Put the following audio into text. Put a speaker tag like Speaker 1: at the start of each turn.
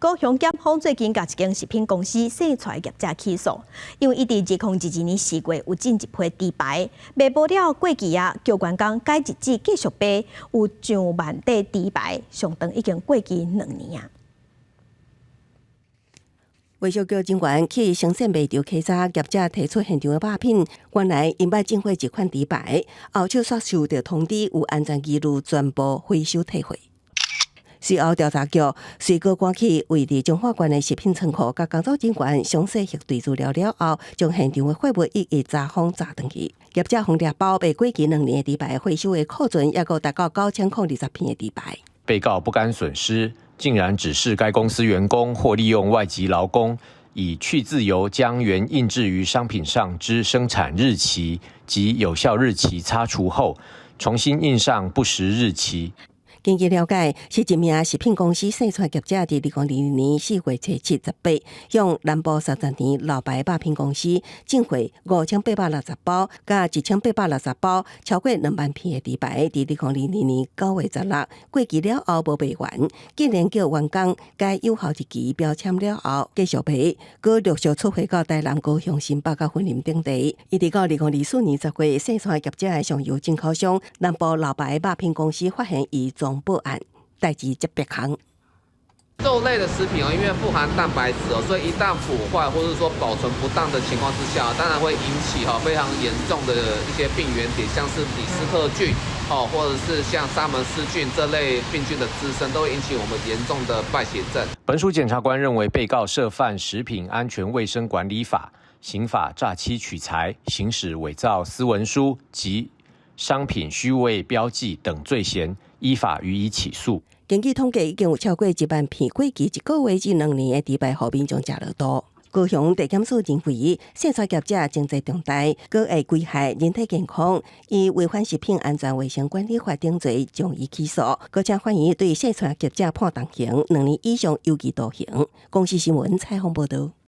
Speaker 1: 高雄檢方最近共一間食品公司洗菜業者起訴，因為伊佇2022年4月有進一批豬排賣無了過期啊，叫員工改日子繼續賣，有上萬塊豬排上當已經過期2年啊。
Speaker 2: 衛生局人員去生鮮賣場稽查，業者提出現場的肉品，原來𪜶捌進貨這款豬排，後手煞收著通知有安全疑慮，全部回收退貨。隨後調查局隨閣趕去位佇彰化縣的食品倉庫，佮工作人員詳細核對資料了後，將現場的貨物一一查封查轉去。業者予掠包賣過期2年的豬排回收的庫存，抑閣達到9020片的豬排。
Speaker 3: 被告不甘損失，竟然指示該公司員工或利用外籍勞工，以去漬油將原印製於商品上之生產日期及有效日期擦除後，重新印上不實日期。
Speaker 2: 根據了解，是一名食品公司洗菜業者佇2022年4月初七、18，向南部30年老牌肉品公司進貨5860包，佮1860包，超過2萬片的豬排，佇2022年9月16過期了後無賣完，竟然叫員工改有效日期標籤了後繼續賣，閣陸續出貨到台南、高雄、新北佮雲林等地。一直到2024年10月，洗菜業者的上游進口商南部老牌肉品公司發現伊謊報案，代誌才煏空。
Speaker 4: 肉類的食品哦，因為富含蛋白質哦，所以一旦腐壞或者說保存不當的情況之下，當然會引起哈非常嚴重的一些病原體，像是李斯特菌哦，或者是像沙門氏菌這類病菌的滋生，都會引起我們嚴重的敗血症。
Speaker 3: 本署檢察官認為，被告涉犯食品安全衛生管理法、刑法詐欺取財、行使偽造私文書及商品虛偽標記等罪嫌，依法予以起訴。
Speaker 2: 根據統計，已經有超過1萬片過期一個月至2年的豬排，予民眾食落肚。高雄地檢署認為，洗菜業者情節重大，閣會危害人體健康，以違反食品安全衛生管理法等罪，將伊起訴。閣請法院對洗菜業者判重刑，2年以上有期徒刑。公視新聞採訪報導。